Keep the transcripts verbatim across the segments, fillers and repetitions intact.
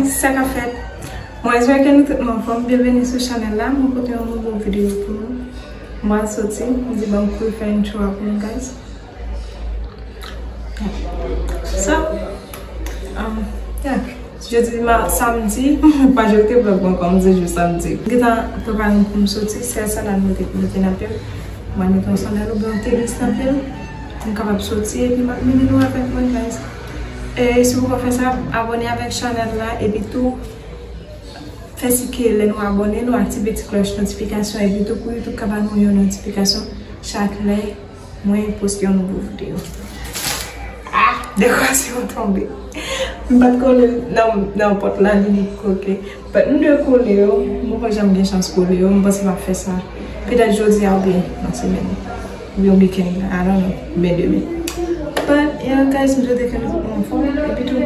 Sa k ap fèt? Mwen espere ke nou tout anfòm. Byenveni sou chanèl la. Mwen pote yon nouvo videyo pou nou. Mwen soti, m di ban m kouri fè intro a pou nou, guys. So, um, yeah. Jodi ma-, samdi, pa jodi vlòg mwen kòm se jou samdi. M gentan prepare m pou m soti, sèl sandal mwen te mete nan pye m. Mwen mete yon sandal oubyen yon tenis nan pye m. M kapab soti epi m ap mennen nou avèk mwen, guys. E si w poko fè sa, abòne avèk chanèl la epi tou fè si ke lè nou abòne, nou aktive ti klòch notifikasyon epi tou pou YouTube ka ba nou yon notifikasyon chak lè mwen poste yon nouvo videyo. Ah, dekorasyon an tonbe. M pa t kole l nan, nan pòt la, li, li koke. But m dwe kole yo, mwen pa janm gen chans kole yo, m panse m ap fè sa. Petèt jodi a oubyen nan semèn. Oubyen wikenn nan, I don't know, oubyen demen. But, yeah, guys, m swete ke nou tout anfòm. Epi tou,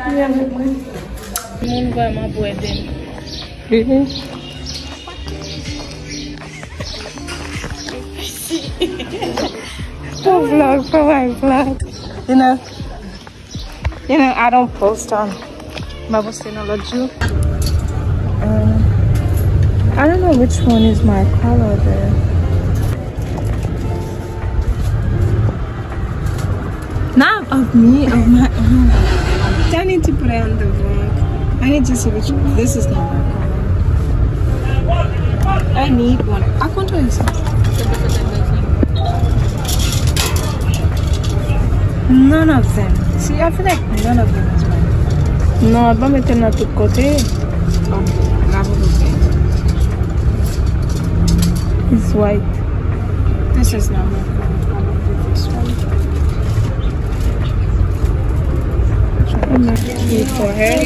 vini avèk mwen. Moun vrèman pou ede m. Mhm. Pou vlog, pou my vlog. You know, you know, I don't post on. M pa poste nan lòt jou. Uh, I don't know which one is my color there. Not of me, of my own. I need to put it on the vlog. I need to see which one. This is not my color. I need one. I can't do this. None of them. See, I feel like none of them is mine. Non, pa mete nan tout kote. Okay, la pou nou fè. It's white. This is not my color. I don't think this one. Cute for her.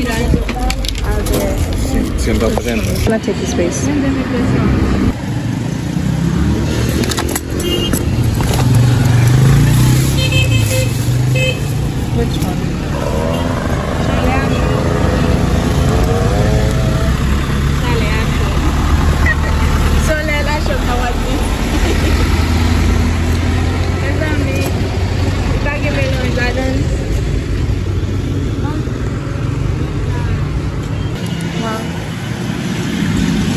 I'll take this space. Which one? Chalè a cho. Chalè a cho. Solèy la cho, sa w ap di. Mezanmi, li pa gen melanj ladan l. Wow.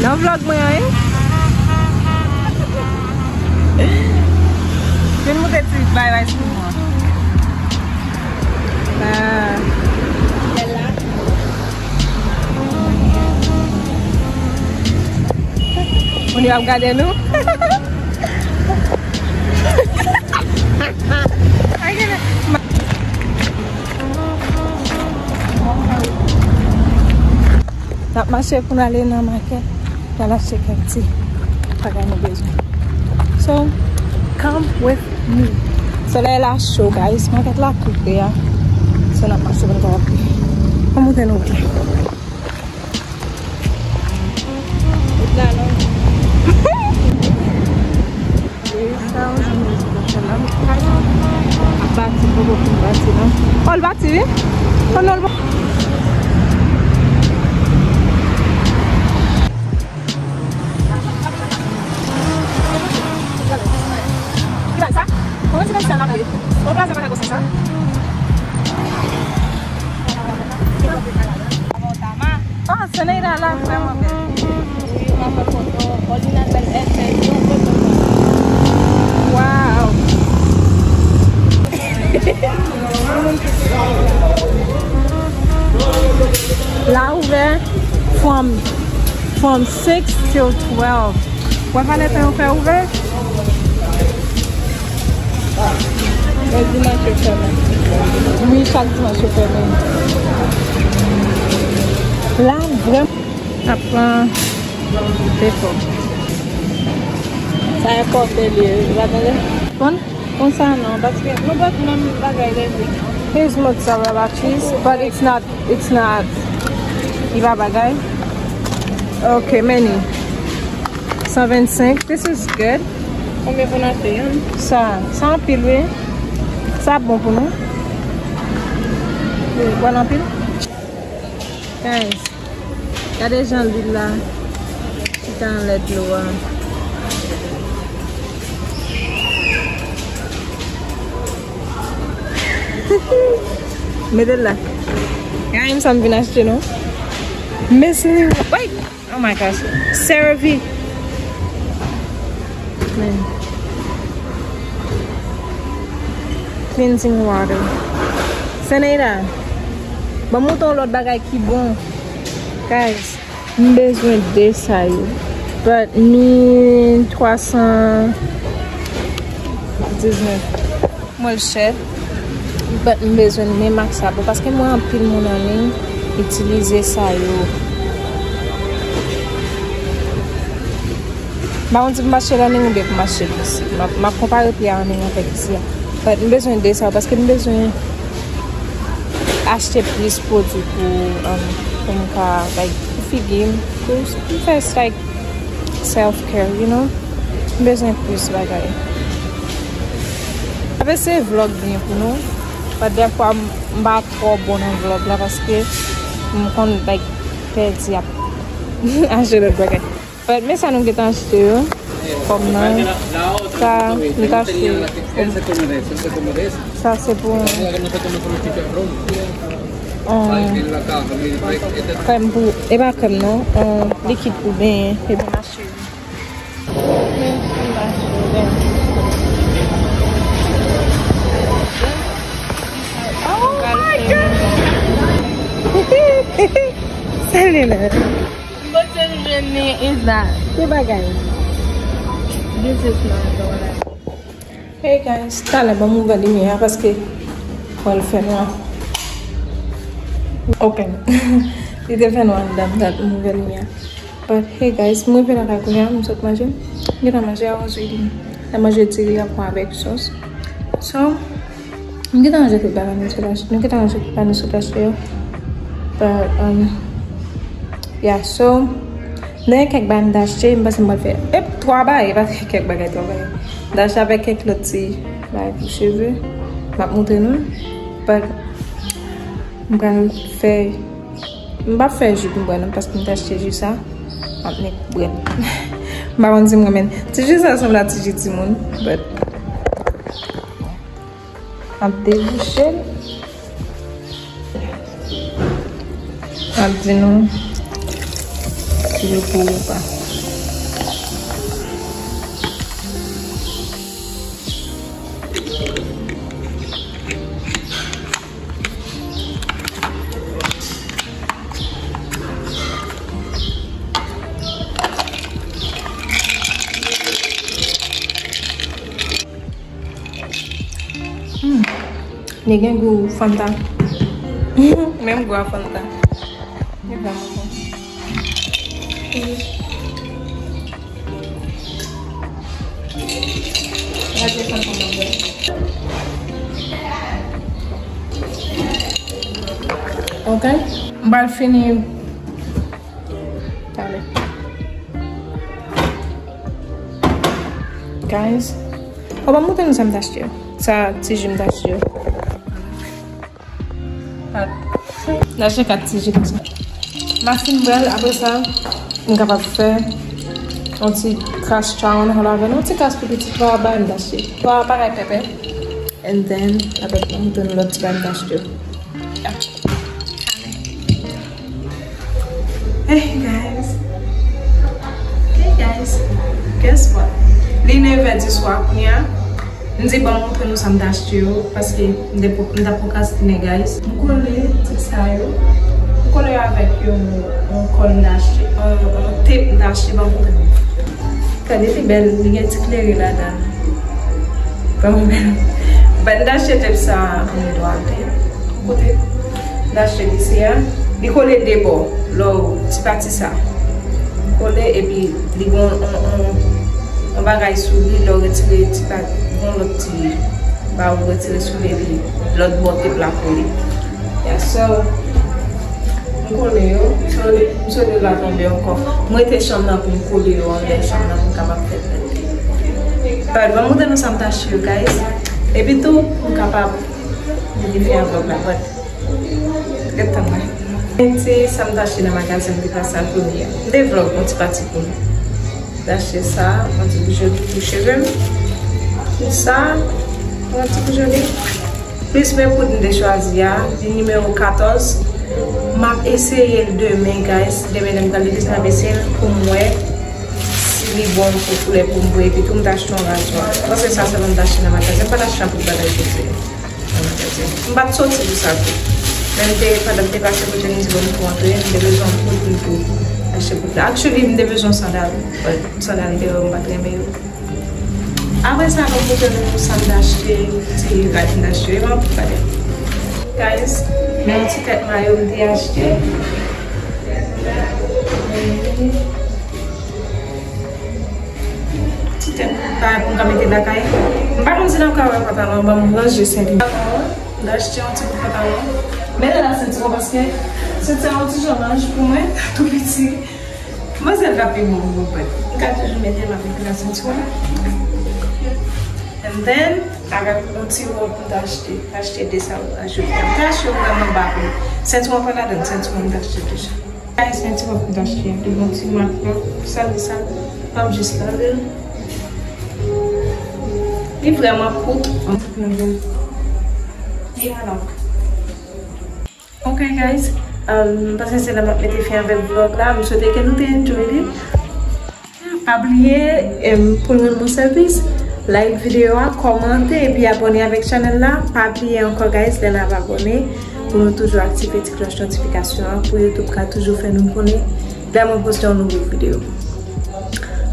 Nan vlog mwen an, wi. Vin moute ti bay bay sou mwen. Ah. Moun yo ap gade nou. N ap mache pou n ale nan makèt, n al achte kèk ti bagay nou bezwen. So, come with me. Solèy la cho, guys. Makèt la tou pre a. So, n ap mache pou n kapab. An moute nou wout la. Wout la long. Ap bati, poko fin bati, non? Oh, l bati, wi? Oh, non, l pa- Ki bagay sa? Kòman se bagay sa n ap ye? Oh, plaza pa ta konsa sa? Ah, Seneira la vrèman bèl. Wi, m ap pran foto. Oh, li nan bèl èfè, yon foto. Wow. La ouvè from, from six till twelve. Wè valè tan yo fè ouvè? Lè dimanch yo fèmen. Wi, chak dimanch yo fèmen. La, vrèman. Ap pran de fò. Sa e kòfè li ye, ou pa tande? Bon, konsa non, paske nou pran menm bagay lè nou. Here's mozzarella cheese, but it's not, it's not, li pa bagay. Ok, menu. San vennsenk, this is good. Konbyen pou n achte youn? Sa, sa anpil, wi. Sa bon pou nou. Wi, bon anpil. Guys, gade jan lwil la chita anlè dlo a. Mete l la. Gade sa m vin achte, non? Micellar. Wait! Oh my gosh. CeraVe. Man. Cleansing water. Seneida, ban m montre w lòt bagay ki bon. Guys, m bezwen de sa yo. But mil twa san diznèf. Mwen l chè, but m bezwen menm ak sa. Bon, paske m wè anpil moun an liy itilize sa yo. M pa konn si pou m achte l an liy oubyen pou m achte l isi. M ap, m ap konpare pri a an liy avèk isi a. But m bezwen de sa yo, paske m bezwen achte plis pwodui pou, um, pou m ka, like, pou figi m, pou, pou fè, like, self care, you know? M bezwen plis bagay. Ap eseye vlog byen pou nou. But dèfwa m, m pa twò bon nan vlog la paske m konn, like, pèdi ap achte lòt bagay. But men sa nou gentan achte yo. Kòm nan. Sa, nou ta achte. Sa se pou, um, krèm pou, e pa krèm non, um, likid pou benyen. Epi m achte. Oh my God! Selena. What is that? Ki bagay? This is my daughter. Hey guys, talè ban m ouvè limyè a paske pral fè nwa. Open. Li te fè nwa anndan, dat m ouvè limyè a. But hey guys, m rive lakay kounye a, m sot manje. M gentan manje a onze heures et demie. Mwen manje diri a pon avèk sòs. So, m gentan manje tout bagay nou sot achte, nou gentan manje tout bagay nou sot achte yo. But, um, yeah, so, nan kèk bagay m t achte, m panse m pral fè, ep, twa bagay, e pa kèk bagay, twa bagay. M t achte avèk kèk lòt ti bagay pou cheve. M ap montre nou. But, m pral fè M p ap fè ji pou m bwè non, paske m te achte ji sa. M ap nek bwè l. M pa konn si m renmen. Ti ji sa sanble a ti ji timoun, but m ap debouche l. M ap di nou si l gou ou pa. Hmm. Li gen gou Fanta. Menm gou a Fanta. Li vrèman bon. Ok. M pral fini. Talè. Guys. O, ban m montre nou sa m t achte yo. Sa ti ji m t achte yo. Kat. N achte kat ti ji konsa. M a fin bwè l, apre sa, m kapab fè yon ti kras chow ann avè l. Yon ti kras pi piti, twa bagay m t achte. Twa aparèy pèpè. And then, apre m ap montre nou lòt ti bagay m t achte yo. Hey guys. Hey guys. Guess what? Li nevè di swa kounye a. M di ban m montre nou sa m t achte yo, paske m te pro-, m t ap pwokrastine, guys. M kole ti sa yo. M kole yo avèk yon, yon kòl m t achte, yon, yon tep m t achte, ban m montre nou. Gade li bèl, li gen ti klere ladan. Vrèman bèl. Ban m t achte tep sa an Edward. Kote m t achte li se a, li kole de bò, lè w ti pati sa. Li kole epi li gon yon, yon, yon bagay sou li, lè w retire ti pati, gon lòt ti ba ou retire sou li epi lòt bò tep la kole. Yeah, so, m kole yo, m sot, m sot la tonbe ankò. M rete chanm nan pou m kole yo anndan chanm nan pou m kapab fè. But, ban m montre nou sa m t achte yo, guys. Epi tou, pou m kapab vin fè yon vlog la, but, ret tann mwen. Ti sa m t achte nan magazen m te pase a premye. M te vlog yon ti pati pou nou. M t achte sa, yon ti boujoli pou cheve m. Sa, yon ti boujoli. Plis men poud m te chwazi a, li nimewo katòz. M ap eseye l demen, guys. Demen lè m pral legliz, m ap eseye l pou m wè si li bon pou koulè pou m voye. Epi tou, m t achte yon razwa. M panse sa sèlman m t achte nan magazen. M pa t achte anpil bagay pou m voye nan magazen. M pa t soti pou sa tou. Men m te, pandan m te pase kote m di bon m pou antre, m te bezwen yon poud m tou achte poud la. Actually, m te bezwen sandal. But sandal m te wè m pa t renmen yo. Apre sa, nou pote nou sa m t achte, ti rad m t achte, e m ap gade. Guys, men yon ti tèt mayo m te achte. Ti tèt bagay pou m ka mete lakay. M pa konn si n ap ka wè pantalon, ban m ranje sèvi. M t achte yon ti bout pantalon. Men lè la senti bon paske senti yon ti jan laj pou mwen, tou piti. Manzè t ap pi bon pou mwen. M ka toujou mete, m ap mete nan senti mwen. And then, avèk yon ti wòb m t achte. M achte de sa ajoute. M te achte yo vrèman ba pou senti mwen pa ladan, senti mwen m t achte deja. Guys, men ti wòb m t achte. Li bon ti mak la. Sa li sa. M ap jis lave l. Li vrèman kout. Li alòk. Ok guys, um, m panse se la m ap mete fen avèk vlog la. M swete ke nou te enjoy li. Pa bliye, em, pou n rann mwen sèvis, like videyo a, kòmante epi abòne avèk chanèl la. Pa bliye ankò guys, lè n ap abòne, pou nou toujou aktive ti klòch notifikasyon an, pou YouTube ka toujou fè nou konnen lè mwen poste yon nouvo videyo.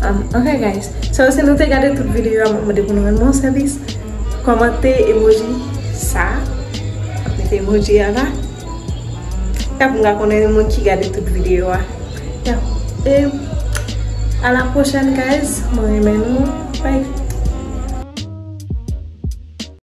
Um, ok guys, so si nou te gade tout videyo a, m ap mande pou nou rann mwen sèvis. Kòmante emoji sa. Mete emoji a la. Ya pou m ka konnen moun ki gade tout videyo a. Ya. E a la pwochèn, guys. Mwen renmen nou. Bye.